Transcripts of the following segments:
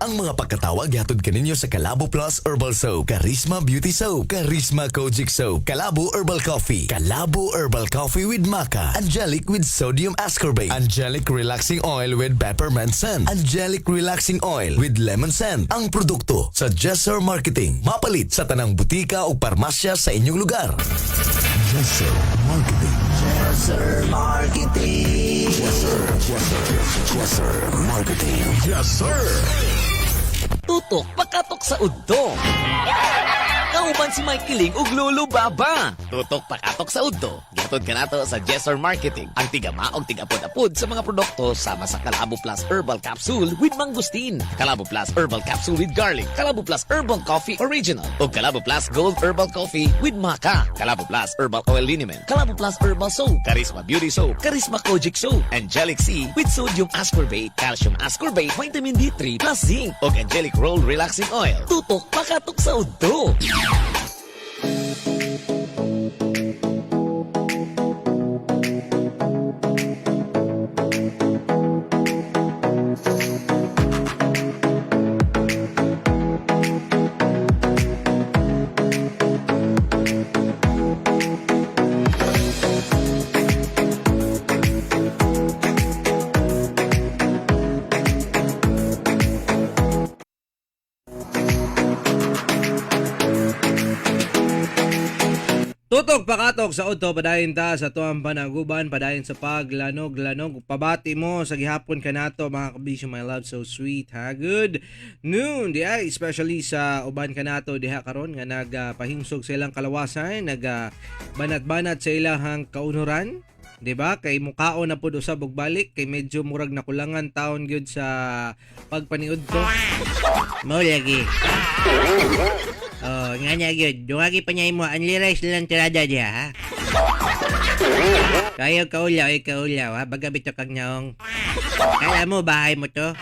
Ang mga pagkatawag gihatod kaninyo sa Kalabo Plus Herbal Soap, Charisma Beauty Soap, Charisma Kojic Soap, Kalabo Herbal Coffee, Kalabo Herbal Coffee with Maca, Angelic with Sodium Ascorbate, Angelic Relaxing Oil with Peppermint Scent, Angelic Relaxing Oil with Lemon Scent. Ang produkto sa Jesser Marketing. Mapalit sa tanang butika o parmasya sa inyong lugar. Jesser Marketing. Jesser Marketing. Jesser, Jesser, Jesser Marketing. Yes, sir. Tutok pakatok sa udto. Kauban si Mike Kiling ug Lolo Baba. Tutok pakatok sa udto. Gihatod kanato sa Jesser Marketing. Ang tigama og tigapod-apod sa mga produkto sama sa Kalabo Plus Herbal Capsule with Mangosteen, Kalabo Plus Herbal Capsule with Garlic, Kalabo Plus Herbal Coffee Original, ug Kalabo Plus Gold Herbal Coffee with Maca, Kalabo Plus Herbal Oil Liniment, Kalabo Plus Herbal Soap, Charisma Beauty Soap, Charisma Kojic Soap, Angelic C with Sodium Ascorbate, Calcium Ascorbate, Vitamin D3 plus Zinc, ug Angelic Roll Relaxing Oil. Tutok pakatok sa udto. Tutok pakatok sa udto, padayon ta sa tuang panaguban, padayon sa paglanog-lanog. Pabati mo sa gihapon kanato, mga kabisyo, my love, so sweet ha. Good noon di ay, especially sa uban kanato diha karon nga nagpahingsog sa ilang kalawasan, nag banat-banat sa ilang kaunuran. 'Di ba? Kay mukaon na pud usab og balik kay medyo murag nakulangan taon gyud sa pagpaniud ko. Mo lagi. Oh, nga niya gyud. Dungagi pa niya mo only rice lang tirada diha ha. Kayo kaulaw, ay kaulaw ha. Baga bito kag naong. Kala mo bahay mo to?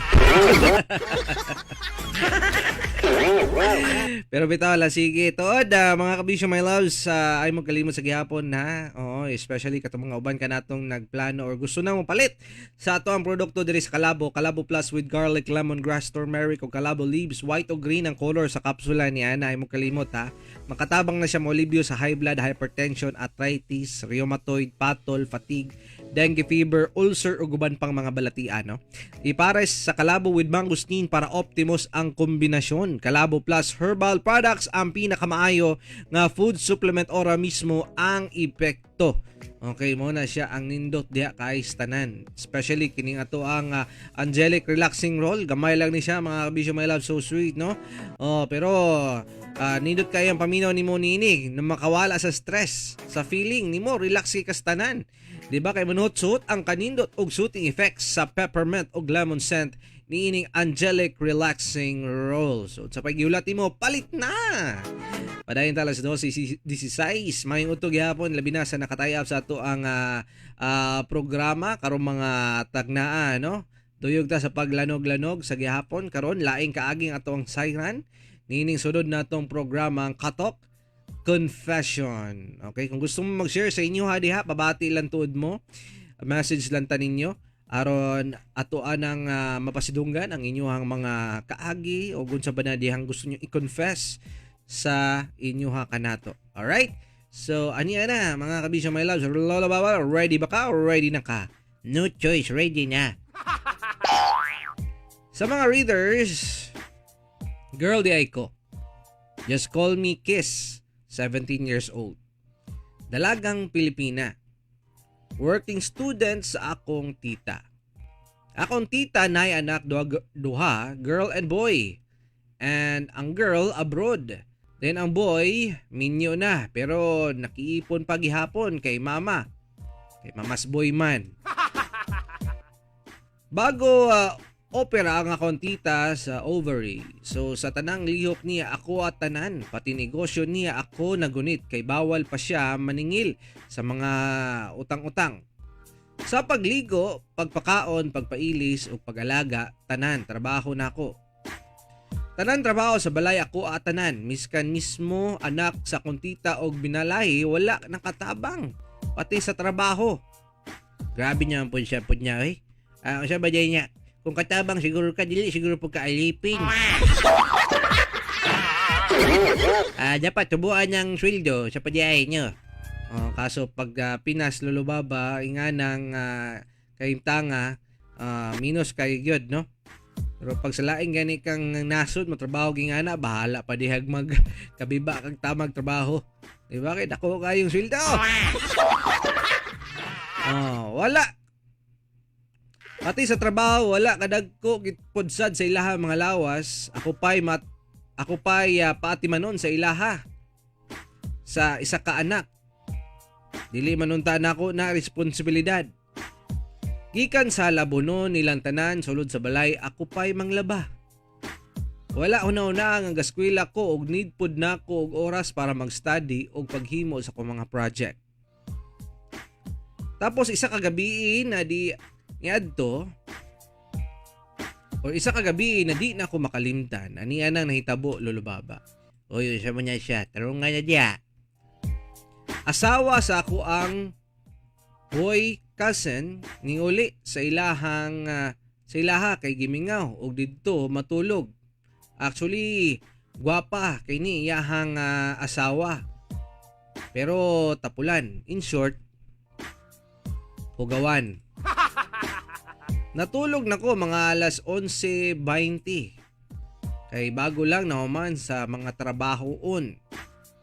Pero bitaw la sige. Tuod mga kabisyo, my loves, ay mo kalimot sa gihapon ha. Oo, especially katong mga uban kanatong nagplano or gusto na mo palit sa ato ang produkto diri sa Kalabo, Kalabo Plus with garlic, lemongrass, turmeric ug Kalabo leaves, white o green ang color sa kapsula ni ana, ay mo kalimot ha. Makatabang na siya molibyo sa high blood, hypertension, arthritis, rheumatoid, patol, fatigue, dengue fever, ulcer ug uban pang mga balatian, no. Ipares sa Kalabo with mangosteen para optimus ang kombinasyon. Kalabo Plus Herbal Products ang pinakamaayo nga food supplement, ora mismo ang epekto. Okay, mo na siya ang nindot diha kay tanan. Especially kining ato ang Angelic Relaxing Roll. Gamay lang ni siya, mga kabisyo, my love, so sweet, no? Oh, pero nindot kay ang paminaw nimo niini na makawala sa stress, sa feeling nimo relax kay kastanan. Di ba kay manuot ang kanindot og soothing effects sa peppermint og lemon scent niining Angelic Relaxing Roll. So sa pagiulat nimo, palit na. Padayon ta alas 12:16. Maayong udto gihapon, labi na sa nakatay-up sa ato ang programa karong mga tagnaa, no. Duyog ta sa paglanog-lanog sa gihapon karon, laing kaaging ato ang sayran niining sunod natong programa, ang Katok Confession. Okay, kung gusto mo mag-share sa inyo ha diha, pabati lang tuod mo. Message lang ta ninyo aron ato anang mapasidunggan ang inyong mga kaagi o kung sa ba na dihang gusto niyo i-confess sa inyo ha kanato. Alright? So, ani na mga kabisyo, my loves, Lola Baba, ready ba ka? Ready na ka? No choice, ready na. Sa mga readers, girl di ay ko. Just call me Kiss, 17 years old. Dalagang Pilipina. Working student sa akong tita. Akong tita nay anak duha, duha, girl and boy. And ang girl abroad. Then ang boy, minyo na pero nakiipon pa gihapon kay mama. Kay mama's boy man. Bago opera ang akong tita sa ovary. So sa tanang lihok niya ako at tanan, pati negosyo niya ako nagunit kay bawal pa siya maningil sa mga utang-utang. Sa pagligo, pagpakaon, pagpailis o pag-alaga, tanan trabaho nako. Tanan trabaho sa balay ako at tanan, miskan mismo anak sa akong tita og binalahi wala nakatabang pati sa trabaho. Grabe niya po siya po niya eh. Ah, siya ba niya? Kung katabang siguro ka, dili siguro po ka alipin. Dapat tubuan ng sweldo sa padiay nyo. Oh, kaso pag Pinas, Lolo Baba, inganang kahimtanga, minus kay gyud, no? Pero pag sa laing gani kang nasod matrabaho gingana, bahala pa dihag mag kabiba kag tamag trabaho. Di ba kay dako kayong sweldo? Oh, wala. Pati sa trabaho wala kadagko gitpudsad sa ilaha mga lawas. Ako pa'y paatimanon sa ilaha sa isa ka anak. Dili man unta nako na responsibilidad. Gikan sa labono nilang tanan sulod sa balay, ako pa'y manglaba. Wala una-una ang gaskwela ko og need pud nako og oras para mag-study og paghimo sa akong mga project. Tapos isa ka gabi na di niadto or isa ka gabi na di na ako makalimtan ani anang nahitabo, Lolo Baba. Uy, unsa man niya siya? Tarong nga na diya. Asawa sa ako ang boy cousin ninguli sa ilaha kay gimingaw og didto matulog. Actually, gwapa kay ni iyahang asawa. Pero tapulan, in short, hugawan. Natulog na ko mga alas 11:20. Kay bago lang nahuman sa mga trabahoon.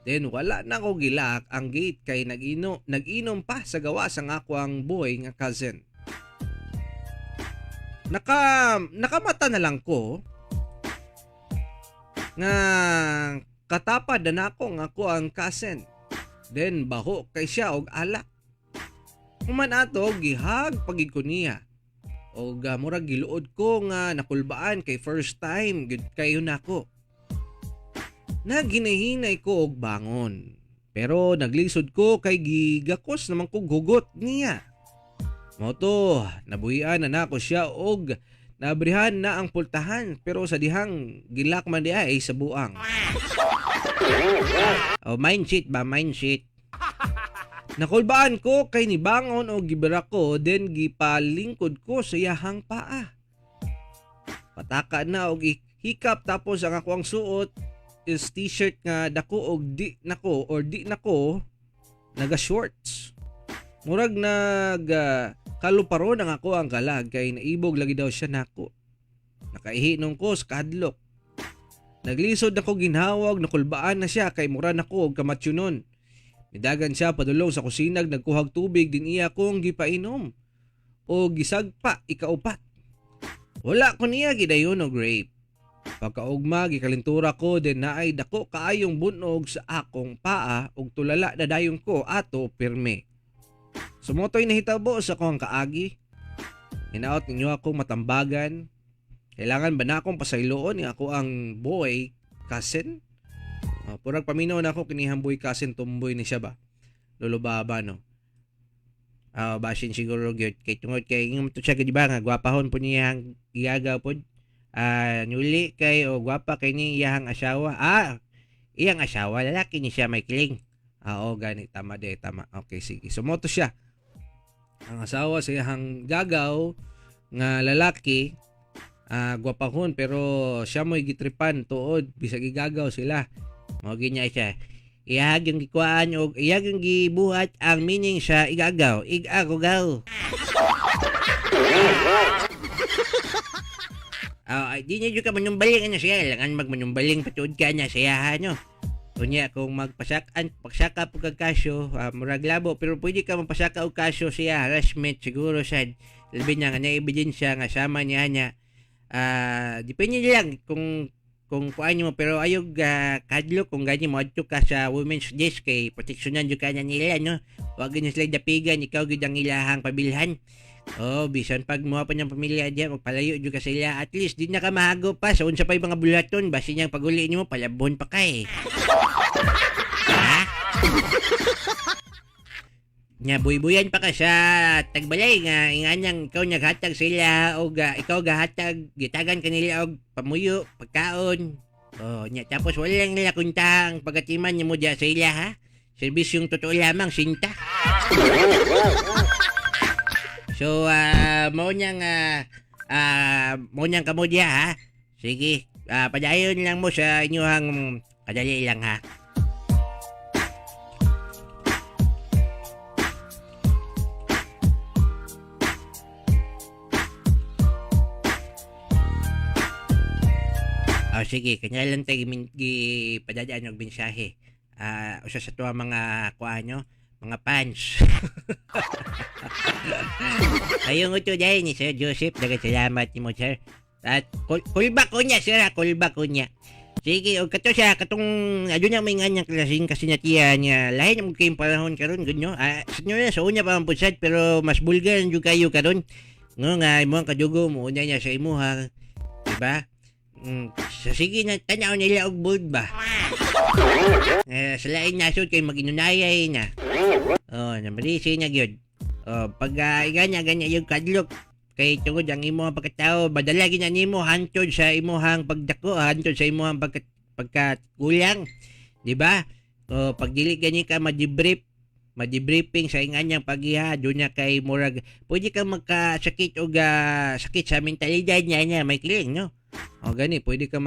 Then wala na ko gi-lock ang gate kay nag-inom pa sa gawas ang ako ang boy nga cousin. Nakamata na lang ko nga katapad na nako nga ako ang cousin. Then baho kay siya og alak. Human ato gi-hug pa gyud ko niya. Og murag giluod ko nga nakulbaan kay first time gud kayo nako. Naginahinay ko og bangon. Pero naglisod ko kay gigakos naman ko hugot niya. Mao to, nabuhian na nako siya og nabrihan na ang pultahan pero sa dihang gi-lock man diay ay sa buang. Oh, mindset ba? Mindset. Nakulbaan ko kay nibangon og gibira ko, then gipalingkod ko sa iyahang paa. Pataka na og hikap, tapos ang ako ang suot is t-shirt nga dako og di nako or di nako naga shorts. Murag nag kaluparon ang ako ang kalag kay naibog lagi daw siya nako. Nakaihi nung ko sa kahadlok. Naglisod ako ginhawag, nakulbaan na siya kay mura nako og kamatyunon. Midagan siya padulong sa kusinag, nagkuhag tubig din iya kong gipainom o gisagpa ikaupat. Wala ko niya gidayon og rape. Pagkaugma gikalintura ko, din naay dako kaayong bunog sa akong paa ug tulala na dayon ko ato pirmi. So mao to'y nahitabo sa akong kaagi. Hinaot ninyo akong matambagan. Kailangan ba na akong pasayloon ni ako ang boy cousin? Purag paminaw na ako kinihang boy cousin, tumboy ni siya ba? Lolo Baba, no? Basin siguro gyud kay tungod kay ingon to siya, di ba, nga gwapahon po niya ang giyagaw pod. Nuli kay o gwapa kay ni iyang asawa. Iyang asawa lalaki ni siya, may kiling. Oo, gani, tama de, tama. Okay, sige. So mao to siya. Ang asawa sa iyang gagaw nga lalaki, gwapahon pero siya mo'y gitripan tuod bisag igagaw sila. Mao gyud niya siya. Iyahag yung gikuan og iyag yung gibuhat ang meaning sa igagaw. Igagaw. Ay, di niya jud ka manumbaling ano siya. Kailangan magmanumbaling patuod ka niya siya ha, no. Unya kung magpasakan pagsaka po kag kaso, murag labo pero pwede ka magpasaka og kaso siya harassment siguro sad, labi na nga na ebidensya nga sama niya niya. Depende lang kung kuan mo, pero ayog kadlo kung ganyan mo adto ka sa women's desk kay proteksyonan jud ka na nila, no. Wag gyud sila dapigan, ikaw gyud ang ilahang pabilhan. Oh, bisan pag mo pa ng pamilya diya, magpalayo jud ka sa ila. At least di na ka mahago pa sa unsa pa'y mga bulaton, basin niyang paguli nimo palabon pa kay. Ha? Nya buybuyan pa ka sa tagbalay nga inganang ikaw naghatag sila og ikaw gahatag gitagan kanila og pamuyo, pagkaon. Oh, nya tapos wala lang nila kuntang pagatiman nimo diya sa ila ha. Serbisyong totoo lamang sinta. So, mao niya nga Mo niyang kamo diya ha. Sige, padayon lang mo sa inyong kadali lang ha. Oh, sige, kanya lang tayo gipadadaan og mensahe. Usa sa tuwa mga kuan nyo, mga fans. Ayong uto dahil ni Sir Joseph, daghang salamat nimo, sir. At callback ko niya, sir, ha, callback ko niya. Sige, og kato siya, katong aduna may nga niyang klaseng kasinatian niya. Lahi na mo kayong panahon karon, ganyo. Sa inyo na, sa una pa man pud sad, pero mas bulgar jud kayo karon. Ngo nga imo ang kadugo mo una niya sa imuha, diba? Sa sige na tanaw nila og bold ba. Eh, sa lain nasod kay mag-inunayay na. Oh, namarisi na gyud. Oh, pag iganya ganya yung kadlok kay tungod ang imong pagkatao badala gina nimo hantod sa imuhang pagdako, hantod sa imuhang pagkakulang, di ba? Oh, pag dili gani ka ma-debriefing sa inganyang pagiha doon na kay murag pwede kang magkasakit og sakit sa mentalidad niya niya may kiling, no? O gani, pwede ka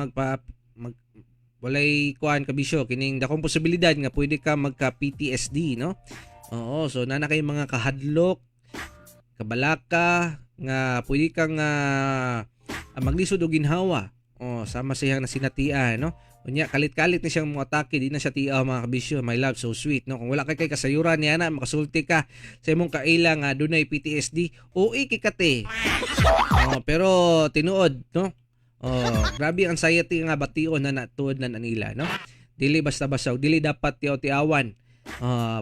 walay kuan kabisyo kining dakong posibilidad nga pwede ka magka PTSD, no? Oo, so nana kay mga kahadlok, kabalaka nga pwede kang maglisod og ginhawa. Oh, sama siyang nasinatian, no? Unya kalit-kalit ni siyang moatake, di na siya tiaw mga kabisyo. My love, so sweet, no? Kung wala kay kay kasayuran niya na makasulti ka sa imong kaila nga dunay PTSD, uy kikate. Oh, pero tinuod, no? Oh, grabe ang anxiety nga bation na natuod na nila, no? Dili basta-basta, dili dapat tiaw-tiawan.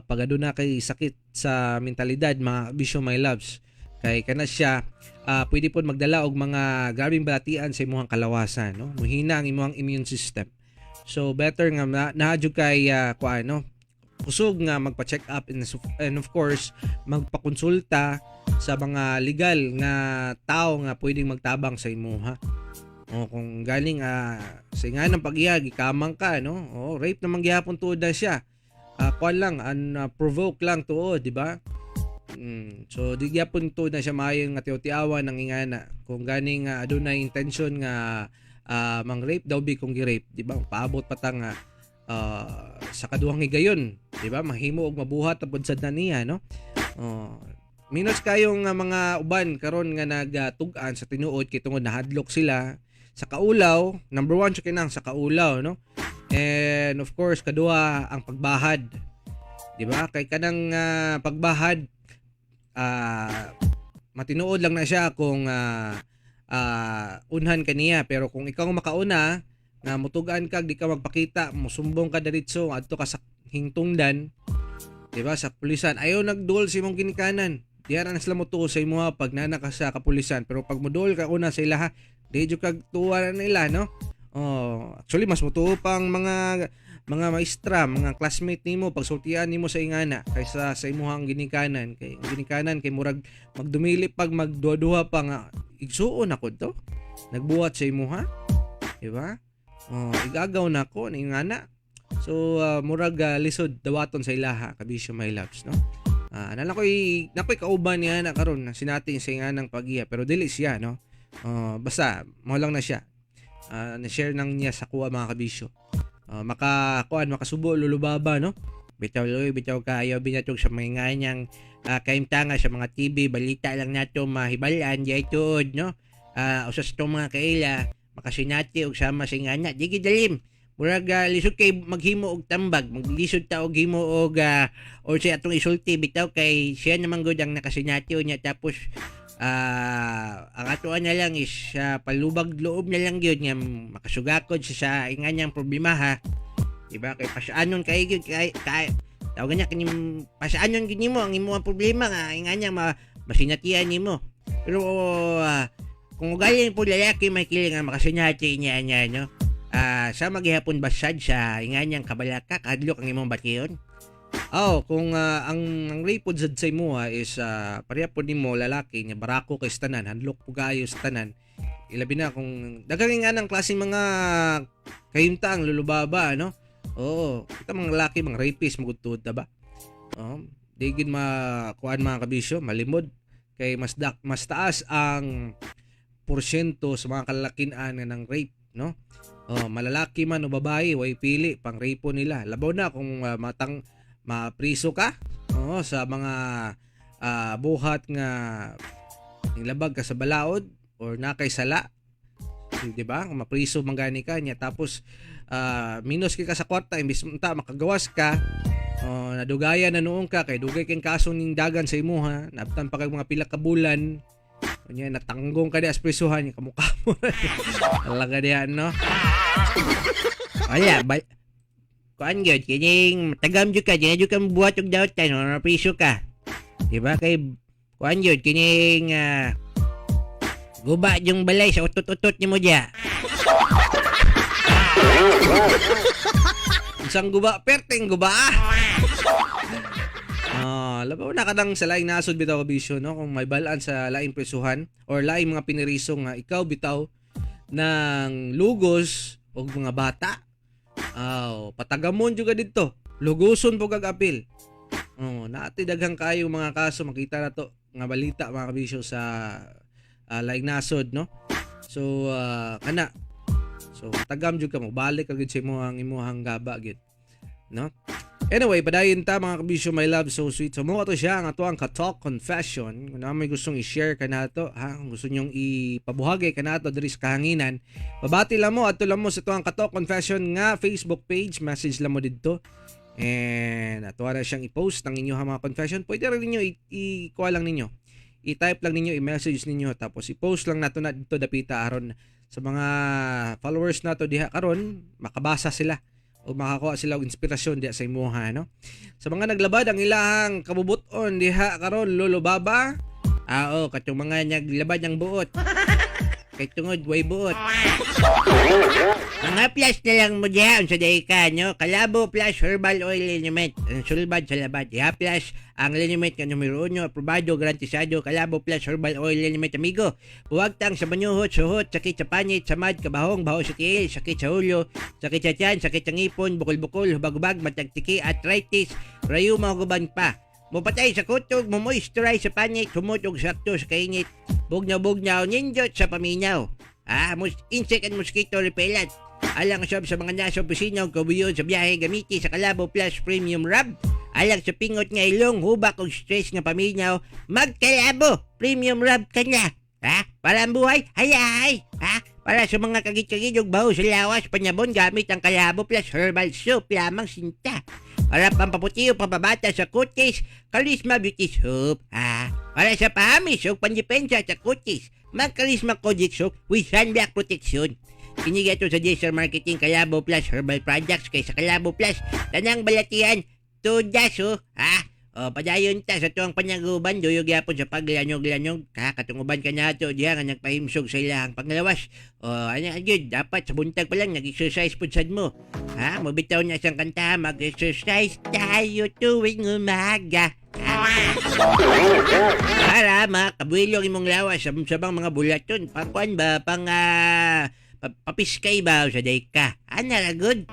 Pag aduna kay sakit sa mentalidad mga bisyo my loves. Kay kana siya pwede pod magdala og mga grabeng balatian sa imong kalawasan, no? Muhina ang imong immune system. So better nga naa jud kay kuan, no? Kusog nga magpa-check up and of course magpakonsulta sa mga legal nga tao nga pwedeng magtabang sa imuha. O kung galing sa nga ng pag-iya gikamang ka, no? O rape naman gihapon tuod na siya. Kuan lang provoke lang tuod, di ba? So di gyapon tuod na siya maayo nga tiaw-tiawan ang ingana. Kung ganing adunay intention nga mang rape daw bi kung gi-rape, di ba? Paabot pa ta nga sa kaduhang higayon, di ba? Mahimo og mabuhat ang sad na niya, no? Oh, minus kayong mga uban karon nga nagatug-an sa tinuod kay tungod nahadlok sila sa kaulaw. Number one siya kinang sa kaulaw, no? And of course kaduha ang pagbahad, di ba? Kay kanang pagbahad matinuod lang na siya kung unhan kaniya, pero kung ikaw ang makauna nga mutugaan ka, di ka magpakita, musumbong ka diretso adto ka sa hingtungdan, di ba, sa pulisan. Ayaw nagduol sa imong ginikanan, diha na sila motuo sa imuha pag nana ka sa kapulisan, pero pag moduol ka una sa ilaha, di jud kag tuwa na nila, no? Oh, actually mas motuo pang mga maestra, mga classmate nimo pagsultian nimo sa ingana kaysa sa imuhang ginikanan, kay ang ginikanan kay murag magdumili pag magduha-duha pa nga igsuon ako to nagbuhat sa imuha, di ba? Oh, igagaw na ko ni ingana. So murag lisod dawaton sa ilaha kabisyo my loves, no? Ana koy nakoy kauban niya na karon na sinati sa inganang pagiya, pero dili siya, no? Basta mo lang na siya. Na-share nang niya sa kuha mga kabisyo. Makakuan makasubo lulubaba, no? Bitaw loy, bitaw kayo binatog sa mga nganyang kaimtanga sa mga TV balita lang nato mahibal-an di ay tuod, no? Usa sa itong mga kaila makasinati og sama sa ingana di gid dalim. Murag lisod kay maghimo og tambag, maglisod ta og himo og or siya atong isulti bitaw kay siya naman gud ang nakasinati niya, tapos ang atoan na lang is palubag loob na lang gyud nga makasugakod siya sa inganyang problema ha. Diba? Kay pasaanon kay gyud kay tawagan niya kining pasaanon gyud nimo ang imong problema nga inganyang masinatian nimo. Pero kung ugali po lalaki may kiling nga makasinati niya niya, no? Sa maghihapon basad sa inganyang kabalaka kadlok ang imong bation. Oh, kung ang rape pod sad sa imuha is pareha pod nimo lalaki nya barako kay sa tanan, handlok po kaayo sa tanan. Ilabi na kung daghang nga ng klaseng mga kahimtang lulubaba, no? Oo, kita mga lalaki mga rapist magudtuod ta ba? Oo, di gid makuan mga kabisyo, malimod kay mas taas ang porsyento sa mga kalalakian nga nang rape, no? Oh, malalaki man o babae, way pili, pang rape nila. Labaw na kung matang mapriso ka, oo, sa mga buhat nga nilabag ka sa balaod or nakay sala, di ba? Kung mapriso man gani ka niya, tapos minus ka sa kwarta, imbis unta makagawas ka, oh, nadugayan na noon ka kay dugay kay kaso ning dagan sa imuha, naabtan pa kag mga pila ka bulan. Unya natanggong ka di as prisuhan, kamukha mo. Talaga diyan, no? Wala, ba, kuan gyud kining tagam jud ka, di na jud ka buhat og dautan no, priso ka. Di ba kay kuan gyud kining guba yung balay sa utot-utot nimo diya. Isang guba, perteng guba. Ah, labaw na kadang sa laing nasod bitaw, kabisyo, no, kung may balaan sa laing presuhan or laing mga piniriso nga ikaw bitaw ng lugos og mga bata. Aw, patagamon jud ka didto. Lugoson po kag apil. Oh, naati daghang kayo mga kaso, makita na to nga balita, mga kabisyo, sa laing nasod, no. So kana, so tagam jud ka mo, balik ka gid sa imong imuhang gaba gid, no? Anyway, padayon ta, mga kabisyo, my love, so sweet. So mo to siya ang ato ang Katalk Confession. Kung na may gustong i-share kanato, ha, kung gusto nyong ipabuhagay kanato diri sa kahanginan, babati lang mo, adto lang mo sa ato ang Katalk Confession nga Facebook page, message lang mo didto. And ato na siyang i-post ng inyong mga confession. Pwede rin ninyo i-kuha lang ninyo. I-type lang ninyo, i-message ninyo, tapos i-post lang nato na dito dapita aron sa mga followers nato diha karon makabasa sila o makakuha sila og inspirasyon diha sa imuha, no? Sa mga naglabad ang ilahang kabubuton diha karon, Lolo Baba. Ah, oo, katong mga naglabad ng buot. Kay tungod way buot. Mga plus na lang mo diha unsa day ka, no? Kalabo Plus Herbal Oil Liniment. Ang sulbad sa labad. Iha plus ang liniment nga numero 1, aprobado, garantisado, Kalabo Plus Herbal Oil Liniment, amigo. Buwagtang sa banyuhot, suhot, sakit sa panit, samad, kabahong, baho sa tiil, sakit sa ulo, sakit sa tiyan, sakit sa ngipon, bukol-bukol, hubag-hubag, matagtiki, arthritis, rayuma, guban pa. Mupatay sa kutog, mumoisturize sa panit, humot og sakto sa kainit, bugnaw-bugnaw, nindot sa paminaw. Ah, insect and mosquito repellent. Alang sab sa mga nasa opisina ug kabuyon sa biyahe, gamiti sa Kalabo Plus Premium Rub. Alang sa pingot nga ilong, hubak ug stress nga paminaw, magkalabo Premium Rub ka na. Ha? Para ang buhay, hayay. Ha? Para sa mga kagit-kagit ug baho sa lawas, panyabon gamit ang Kalabo Plus Herbal Soap lamang sinta. Para pampaputi o pampabata sa kutis, Charisma Beauty Soap. Ha? Para sa pahamis o pandepensa sa kutis, mag Charisma Kojic Soap with sunblock protection. Kini ito sa Jason Marketing Kalabo Plus Herbal Products kay sa Kalabo Plus tanang balatian tudas oh ha. O padayon ta sa tuwang panyaguban, duyog yapon sa paglanyog-lanyog ka katunguban ka nato diha nga nagpahimsog sa ilahang panglawas. O ano gyud dapat sa buntag pa lang nag-exercise pud sad mo ha, mobitaw niya siyang kanta, mag-exercise tayo tuwing umaga ha? Para makabuelo ang imong lawas sa sabang mga bulaton, pangkuan ba, pang papiskay ba sa day ka. Ana ra good.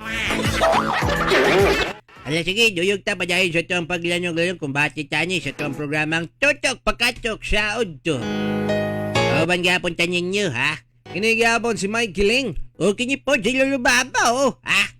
Ala sige, duyog ta padayon sa tuwang paglanyog-lanyog kung bati tani sa tuwang programang Tutok Pakatok sa Udto. Kauban gapon ta ninyo, ha? Kini gyapon si Mike Giling. O kini po si Lolo Baba, oh, ha?